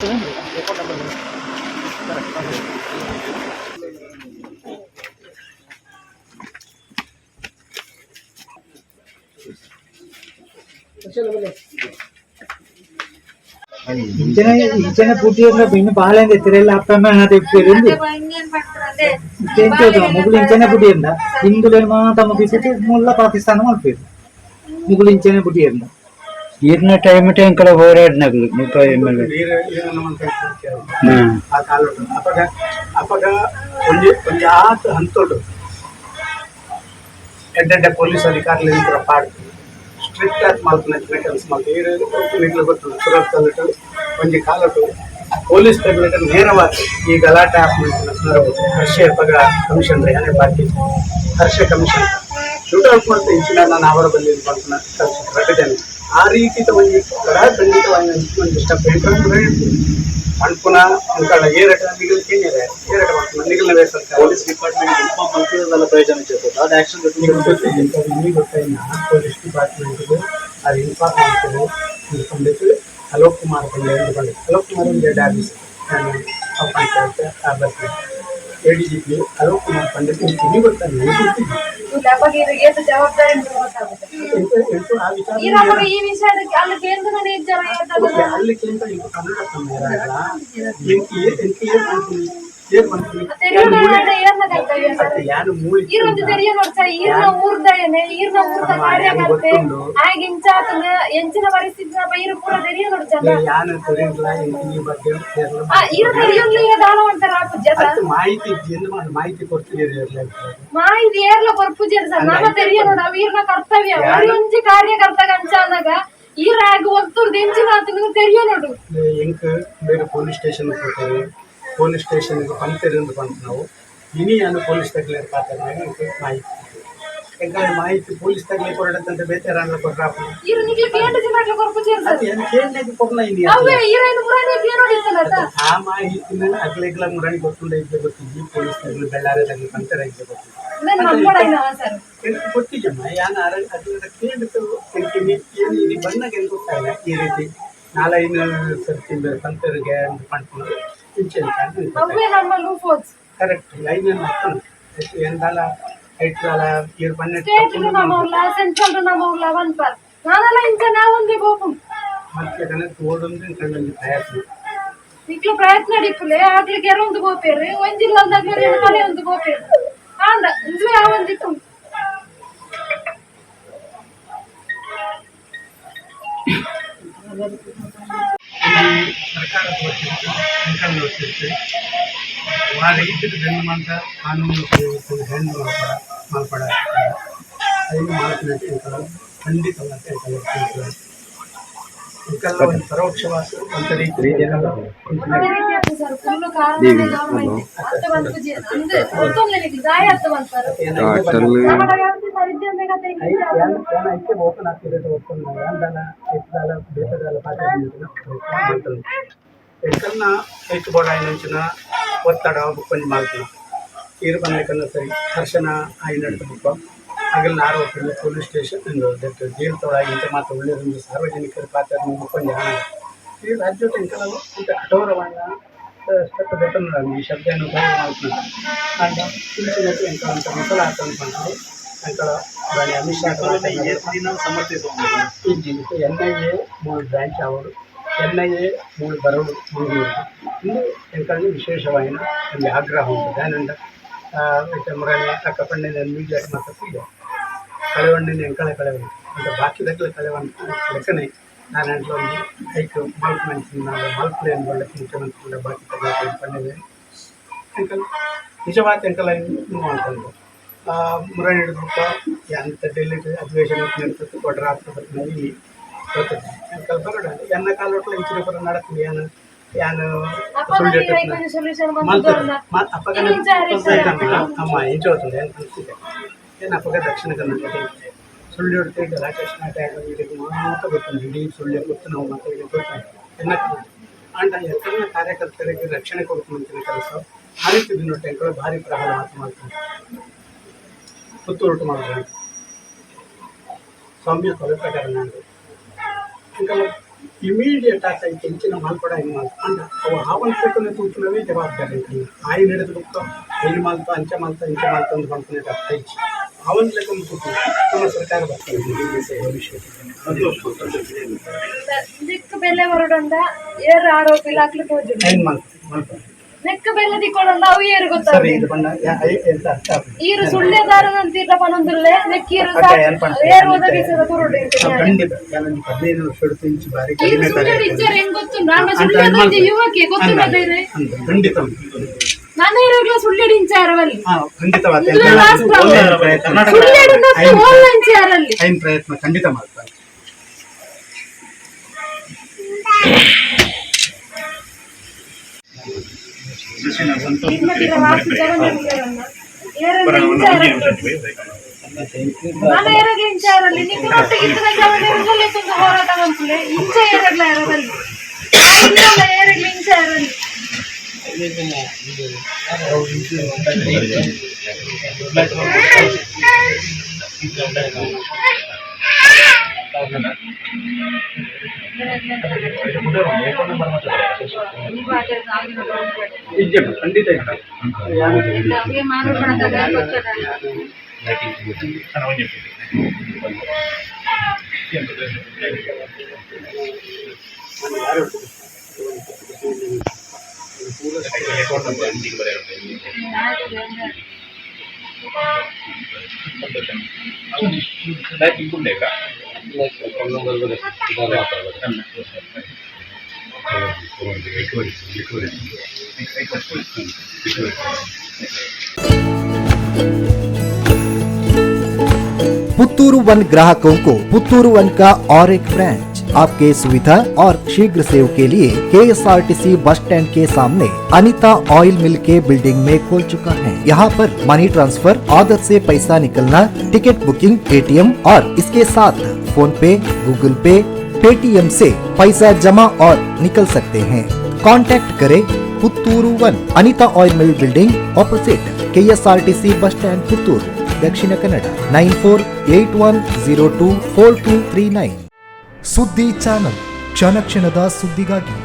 ಇಂಚನೆ ಇಂಚನೆ ಪುಟ್ಟಿಯರ್ನ ಬೆನ್ನು ಬಾಳೆಂದ ಎತ್ತಿರೆಲ್ಲ ಅಪ್ಪ ಅಮ್ಮ ತೆಪ್ಪೇರು ಮುಗುಳು ಇಂಚನೆ ಪುಟ್ಟಿಯರ್ನ ಹಿಂದುಲೇನು ಮಾತ ಮುಗಿಸಿಟ್ಟು ಮುಲ್ಲ ಪಾಕಿಸ್ತಾನ ಮಲ್ಪೇರು ಮುಗುಳು ಇಂಚನೆ ಪುಟ್ಟಿಯರ್ನ ಈರ್ನ ಟೈಮ್ ಟೈಮ್ ಕಡೆ ಹೋರಾಡಿನಗಳು ಮುಪ್ಪ ಎಮ್ ಎಲ್ ಎ. ಆ ಕಾಲೊಟ್ಟು ಅಪಗ ಅಪಗ ಒಂಜಿ ಒಂಜಿ ಆತ್ ಹಂತೊಡು ಎಡ್ಡೆಡ್ಡೆ ಪೊಲೀಸ್ ಅಧಿಕಾರಿలు ಇಂತರ ಪಾಡ್ದು ಸ್ಟ್ರಿಕ್ಟ್ ಆಗಿ ಮಲ್ಪುನ ಕೆಲಸ ಮಲ್ತು. ಈರ್ ನಿಕ್ಲೆ ಗೊತ್ತುಂಡು, ಸುರತ್ ಕಲ್ಲಟು ಒಂಜಿ ಕಾಲೊಟ್ಟು ಪೊಲೀಸ್ ತಗ್ಲಟ ನೇರವಾದ ಈ ಗಲಾಟೆ ಆಪುನ ಸಂದರ್ಭ ಹರ್ಷ ಅಪಗ ಕಮಿಷನ್ ಯಾನೆ ಬಾಕಿ ಹರ್ಷ ಕಮಿಷನ್ ಶೂಟೌಟ್ ಮಾಡ್ತಾ ಇಂಚಿನ ನಾನು ಅವರ ಬಂದಿದ್ದು ಪನ್ಪುನ ಕೆಲಸ ರಡ್ಡದೇನೆ. ಆ ರೀತಿ ಒಂಜಿ ಕಡಾ ಖಂಡಿತವಾಗಿ ಒಂಜಿ ಸ್ಟೆಪ್ ಪನ್ಪುನ ಅಂಕಳ ಏರಟ ನಿಗಲ್ ಕೇಂದ್ರ ಏರಟ ಪನ್ಪುನ ನಿಗಲ್ನ ಸರ್ಕಾರ ಪೊಲೀಸ್ ಡಿಪಾರ್ಟ್ಮೆಂಟ್ ಇನ್ಫಾರ್ಮ್ ಮಲ್ತಿದ್ದಲ್ಲ, ಪ್ರಯೋಜನ ಇತ್ತು ಅದು ಆಕ್ಷನ್. ನಿಮಗೆ ಗೊತ್ತಾಯಿನ ಪೊಲೀಸ್ ಡಿಪಾರ್ಟ್ಮೆಂಟ್ಗೆ ಅದು ಇನ್ಫಾರ್ಮ್ ಮಾಡ್ತಾರೆ ಪಂಡಿತ್ ಅಲೋಕ್ ಕುಮಾರ್ ಪಂಡೆ ಅಂತ. ಪಂಡಿತ್ ಅಲೋಕ್ ಕುಮಾರ್ ಒಂದು ಹೆಡ್ ಆಫೀಸರ್, ನಾನು ಪಂಚಾಯತ್ ಎಡಿಜಿಪಿ ಅಲೋಕ್ ಕುಮಾರ್ ಪಂಡಿತ್ ನಿಮಗೆ ಗೊತ್ತಾಗ ಅವಾಗ ಜವಾಬ್ದಾರಿ ಅಂತ ಗೊತ್ತಾಗುತ್ತೆ. ಎಂಟು ಆ ವಿಚಾರ. ಈ ಅವಾಗ ಈ ವಿಷಯ ಅಲ್ಲಿ ಕೇಂದ್ರ ಇದ್ದಾರ. ಅಲ್ಲಿ ಕೇಂದ್ರ ಇಂಕು ಕನ್ನಡ ಎಂಕ ಏನ್ ಮಾಡ್ತೀನಿ, ಏನ್ ಮಾಡ್ತೀನಿ? ಯಾರು ಮೂಳಿ ಈರೊಂದು ತೆರಿಯ ನೋಡ್ಸ, ಈರ್ನ ಊರ್ದಯನೆ, ಈರ್ನ ಊರ್ದ ಕಾರ್ಯಕರ್ತೆ ಆಗ ಇಂಚಾತನ ಎಂಚಿನ ಪರಿಸ್ಥಿತಿ ಈರು ಪೂರ ತೆರಿಯ ನೋಡ್ಚ. ಯಾನು ತೆರಿಯಲ್ಲ ಎಂಕ ಈ ಬಗ್ಗೆ ತೆರಿಯಲ್ಲ. ಆ ಈರು ತೆರಿಯೊಂದು ಈಗ ದಾನ ಅಂತಾರ ಪೂಜೆ ಸರ್. ಅಷ್ಟು ಮಾಹಿತಿ ಇದ್ದು ಮಾಡಿ ಮಾಹಿತಿ ಕೊಡ್ತೀನಿ. ಮಾಹಿತಿ ಏರ್ಲ ಕೊರ್ಪುಜೆರ್ ಸರ್, ನಾಮ ತೆರಿಯ ನೋಡ. ಅವು ಈರ್ನ ಕರ್ತವ್ಯ. ಒಂಜಿ ಕಾರ್ಯಕರ್ತ ಅಂಚಾನಾಗ ಈರ ಆಗ ಒತ್ತುರ್ದು ಎಂಚಿನ ಆತನ ತೆರಿಯ ನೋಡು. ಎಂಕ್ ಬೇರೆ ಪೊಲೀಸ್ ಸ್ಟೇಷನ್ ಹೋಗ್ತಾರೆ, ಪೊಲೀಸ್ ಸ್ಟೇಷನ್ ಪಂತರಿಂದ ಬಂತು ನಾವು. ಇನಿ ನಾನು ಪೊಲೀಸ್ ತಗ್ಲೇರ್ ಪಾತ್ರ ಎಂಕ್ ಮಾಹಿತಿ, ಎಂಕಾದ್ರೆ ಮಾಹಿತಿ ಪೊಲೀಸ್ ತಗ್ಲಿ ಕೊರಡಂತ ಬೇತೆ ಕೊಟ್ರ. ಈರು ನಿಗ್ಲಿ ಕೇಂದ್ರ ಜಿಲ್ಲಾಗ್ಲ ಕೊರ್ಪುಜೆರ್ ಸರ್. ಕೇಳಲಿಕ್ಕೆ ಕೊರ್ನ ಇನಿ. ಅವೇ ಈರೇನು ಮುರಾನಿ ನೋಡಿತ್ತಲ್ಲ ಸರ್. ಆ ಮಾಹಿತಿನ ಅಗ್ಲೆಗ್ಲ ಮುರಾಣಿ ಗೊತ್ತುಂಡ ಇದ್ದೆ ಗೊತ್ತಿದ್ದಿ, ಪೊಲೀಸ್ ತಗ್ಲಿ ಬೆಳ್ಳಾರೆ ತಗ್ಲಿ ಪಂತರ ಇದ್ದೆ ಗೊತ್ತಿದ್ದಿ. ನಂಬೋಡೈನ ಸರ್. ಎಂಕ್ ಗೊತ್ತಿದ್ದಮ್ಮ ಯಾನ್ ಅದ್ರ ಕೇಳಿತು ಎಂಕಿನಿ ಏನು ಇಲ್ಲಿ ಬಣ್ಣಗೆ ಎಂಕ್ ಗೊತ್ತಾಯಿಲ್ಲ. ಈ ರೀತಿ ನಾಲೈನು ಸರ್ತಿ ಪಂತರಿಗೆ ಅಂತ ಪಂಪುನು ಇಂಚೆ. ಅವೇ ನಮ್ಮ ಲೂಫೋಸ್. ಕರೆಕ್ಟ್ ಲೈನ್ ಅನ್ನು ಎಂದಾಲ ಐಟ್ಲಾಲ ಇರ್ ಬಣ್ಣ. ಸ್ಟೇಟ್ ನಮ್ಮ ಉಲ್ಲ, ಸೆಂಟ್ರಲ್ ನಮ್ಮ ಉಲ್ಲ ಒನ್ ಪರ್ ನಾನೆಲ್ಲ ಇಂಚ ನಾವೊಂದೇ ಗೋಪು. ಮತ್ತೆ ಕನಕ್ ಓಡೊಂದು ಕಣ್ಣಲ್ಲಿ ಪ್ರಯತ್ನ. ನಿಕ್ಲು ಪ್ರಯತ್ನ ಡಿಪ್ಪುಲೆ ಆಗ್ಲಿ ಕೆರೊಂದು ಗೋಪೇರು ಒಂಜಿಲ್ಲ ಅಂದಾಗ್ಲೇ ಕಲೆ ಒಂದು ಗೋಪೇರು ಆಂಡ ಇಂದುವೆ ಆ ಒಂದಿತ್ತು. ಸರ್ಕಾರದ ವತಿಯಿಂದ ಅಂಕಲ್ ವತಿಯಿಂದ ಆ ರೈತರ ಬೆನ್ನು ಕಾನೂನು ಹೆಣ್ಣು ಮಲ್ಪಡ ಮಲ್ಪಡ ಐದು ಮಾಲ್ಪಿನಟ್ಟ ಎಂಕಲ ಖಂಡಿತವಾದ ಎಂಕಲ ಎಂಕಲ್ಲ ಒಂದು ಪರೋಕ್ಷವಾದ ಒಂದು ರೀತಿ. ಅದೇ ರೀತಿ ಆಗ್ತದೆ ಸರ್, ಫುಲ್ ಕಾರಣ ಗವರ್ಮೆಂಟ್ ಅತ್ತ ಬಂತು ಅಂದ್ ಗೊತ್ತೊಂದ್ಲೆ ನಿಕ್ಲು ದಾಯ ಅತ್ತ ಬಂತಾರೆ ನಮ್ಮ ವ್ಯಾಪ್ತಿ ಸರಿದ್ಯಂತೆ ಕತೆ. ಐತೆ ಓಪನ್ ಆಗ್ತಿದೆ, ಓಪನ್ ಅಂದಾಲ ಎತ್ತದಾಲ ಬೇತದಾಲ ಪಾತ್ರ ಮಾಡ್ತದೆ. ಎಂಕಲ್ನ ಹೆಚ್ಚು ಬೋಡ అయినంచిన ಒತ್ತಡ ಬುಕ್ಕೊಂಜಿ ಮಾಲ್ಪುನ ಈರು ಬನ್ನಕನ್ನ ಸರಿ ಹರ್ಷನ ಆಯಿನಡ್ದು ಬುಕ್ಕ ಅಗಲ್ನ ಆರೋಪಿನ ಪೊಲೀಸ್ ಸ್ಟೇಷನ್ ಜೈಲ್ ತೊಳಗಿ ಇಂತ ಮಾತ್ರ ಒಳ್ಳೆಯದೊಂದು ಸಾರ್ವಜನಿಕರ ಪಾತ್ರ ಬುಕ್ಕೊಂಜಿ ಹಣ ಈ ರಾಜ್ಯದ ಎಂಕಲ ಇಂಥ ಕಠೋರವಾದ ಸ್ಟೆಪ್ ದೆತ್ತೊಂದು ಈ ಶಬ್ದ ಉಪಯೋಗ ಮಾಲ್ಪುನ ಅಂಡ ಇಂಚಿನ ಎಂಕಲ ಅಂತ ಮುಸಲ ಆತಂದು ಎಂಕಲ ಬಾಣಿ ಅಮಿತ್ ಶಾ. ದಿನ ಸಮರ್ಥಿಸುವ ಎನ್ I A ಮೂರು ಬ್ರಾಂಚ್ ಆವಡು, ಎನ್ I A ಮೂರು ಬರಡು ಮಂಗಳೂರು ಇಂದು ಎಂಕಲ್ನ ವಿಶೇಷವಾಯಿನ ಒಂದು ಆಗ್ರಹ ಉಂಟು. ದಾನಂದ ಮುರಾಣಿ ಅಕ್ಕ ಪಣ್ಣೆ ಮೀಡಿಯಾ ಮಾತ್ರ ಇದೆ ಕಳೆವಣ್ಣಿನ ಎಂಕಳ ಕಳೆವಣ್ಣು ಅಂತ ಬಾಕಿ ದಗ್ಲ ಕಳೆವಣ್ಣ ಲೆಕ್ಕನೆ ನಾನು ಅಂಟ್ಲ ಒಂದು ಐಕ್ ಮಲ್ಪ್ ಮಂಚಿನ ಮಲ್ಪಲೆ ಒಳ್ಳೆ ಮುಖ್ಯಮಂತ್ರಿ ಬಾಕಿ ತಗ್ಲ ಪಣ್ಣೆ ಎಂಕಲ್ ನಿಜವಾದ ಎಂಕಲ್ ಅಂತಂದು ಮುರಾಣಿ ಹಿಡಿದು ಎಂತ ಡೆಲ್ಲಿ ಅಧಿವೇಶನ ನಡೀತದೆ, ಕೊಡ್ರಾತ್ರಿ ಬರ್ತೀನಿ ಇಲ್ಲಿ ಗೊತ್ತದೆ ಎಂಕಲ್ ಬರಡ ಎನ್ನ ಕಾಲೊಟ್ಲ ಇಂಚಿನ ಪರ ನಡಕ್ಲಿ ಯಾನು ಯಾನು ಸುಳ್ಳು ಸೊಲ್ಯೂಷನ್ ಮಲ್ತದೆ ಬಂದು ಅಪ್ಪಗನ ಅಮ್ಮ ಇಂಚೋತುಂಡು ಏನು ಅನ್ಸಿದೆ ಏನು ಅಪ್ಪಗ ದಕ್ಷಿಣ ಕನ್ನಡ ಸುಳ್ಳು ಹಿಡ್ತು ಗಲಾಟೆ ಸ್ಟಾರ್ಟ್ ಆಗ ಮಾತ್ರ ಗೊತ್ತುಂಟು, ಇಡೀ ಸುಳ್ಳು ಗೊತ್ತು, ನಾವು ಮಾತ್ರ ಗೊತ್ತು ಎನ್ನ ಅಂಡ ಎತ್ತನ ಕಾರ್ಯಕರ್ತರಿಗೆ ರಕ್ಷಣೆ ಕೊಡ್ತು ಕೆಲಸ ಆ ರೀತಿ ದಿನ ಭಾರಿ ಪ್ರಹಾರ ಮಾಡ್ತಾರೆ ಪುತ್ತೂರು ಮಾಡಿದ್ರೆ ಸೌಮ್ಯ ಕೊಲೆ ಪ್ರಕರಣ. ಇಂಕಲ್ಲ ಇಮಿಡಿಯೇಟ್ ಆಗಿ ಕೆಂಚಿನ ಮಾಲ್ಪಡ ಏನು ಮಾಲ್ತ ಅಂಡ ಅವು ಆವಂತಕನೆ ತೂಪುನವೇ ಜವಾಬ್ದಾರಿ ಅಂತ ಆಯಿ ಹಿಡಿದು ಬುಕ್ಕ ಐನು ಮಾಲ್ತ ಅಂಚ ಮಾಲ್ತ ಇಂಚ ಮಾಲ್ತ ಅಂತ ಪನ್ಪುನೆ ಐಚಿ ಆವಂತಲೆಕ್ಕ ತೂಪು ನಮ್ಮ ಸರ್ಕಾರ ಬರ್ತದೆ ಭವಿಷ್ಯ. ನೆಕ್ ಬೆಲೆ ಬರೋಡಂದ ಏರ್ ಆರೋಪಿ ಹಾಕ್ಲಿ ತೋಜುಂಡು. ಐನ್ ಮಾಲ್ತ ಮಾಲ್ಪ. ನೆಕ್ ಬೆಲೆ ದಿಕ್ಕೊಡಂದ ಅವು ಏರು ಸರಿ. ಗೊತ್ತಾಗ್ತದೆ. ಇದು ಬಣ್ಣ ಎಂತ ಅರ್ಥ ಆಗುದು. ಈರು ಸುಳ್ಳೆದಾರನಂತ ಪನೊಂದುಲ್ಲೆ ನೆಕ್ ಈರು ಅಡ್ಡ ಏನ್ ಪನ್ಪೆ? ಏರು ಒದಗಿಸಿದ ಕುರುಡು. ಖಂಡಿತ ಯಾನೊಂಜಿ 15 ವರ್ಷ ಇಂಚು ಬಾರಿ ಈರು ಕಡಿಮೆ ಸುಳ್ಳೆ ತಾರೆ. ಇಚ್ಚಾರ ಹೆಂಗ್ ಗೊತ್ತುಂಡು ಆಂಡ ಅಂತ ಸುಳ್ಳೆದೊಂಜಿ ಯುವಕಿ ಗೊತ್ತುಂಡದ ಇರೆ. ಅಂತ ಖಂಡಿತ ಉಂಟು. ನಾನು ಇರುಗ್ಲ ಸುಳ್ಳೆಡು ಇಂಚಾರವಲ್ಲಿ. ಹಾ, ಖಂಡಿತವಾದ. ಇಂದುವೆ ರಾಷ್ಟ್ರ. ಪ್ರಯತ್ನ. ಸುಳ್ಳೆಡು ಓಲ್ಲ ಇಂಚಾರಲ್ಲಿ. ಐನ್ ಪ್ರಯತ್ನ ಖಂಡಿತ ಮಾಡ್ತಾರೆ. ನಾನು ಏರಗ್ಲ ಇಂಚಾರಲ್ಲಿ ನಿಕ್ಕನೊಟ್ಟಿಗೆ ಇತ್ತಿನ ಜವನೆರುಗಲೇ ತುಂಬ ಹೋರಾಟ ಮನ್ಪುಲೆ ಇಂಚ ಏರಗ್ಲ ಏರದಲ್ಲಿ ಇಲ್ಲ ಏರಗ್ಲ ಇಂಚ ಏರಲ್ಲಿ. ಇಜ್ಜೆ ಖಂಡಿತ ಇಲ್ಲ. पुत्तूर वन ग्राहकों को पुत्तूर वन का और एक ब्रांच आपके सुविधा और शीघ्र सेवा के लिए केएसआरटीसी बस स्टैंड के सामने अनिता ऑयल मिल के बिल्डिंग में खोल चुका है। यहाँ पर मनी ट्रांसफर, आदर से पैसा निकलना, टिकट बुकिंग, एटीएम और इसके साथ फोन पे, गूगल पे, पेटीएम से पैसा जमा और निकल सकते हैं। कांटेक्ट करें Puttur one, Anita oil mill building, opposite KSRTC bus stand, Puttur, Dakshina Kannada, 9481024239. ಸುದ್ದಿ ಚಾನಲ್, ಕ್ಷಣ ಕ್ಷಣದ ಸುದ್ದಿಗಾಗಿ.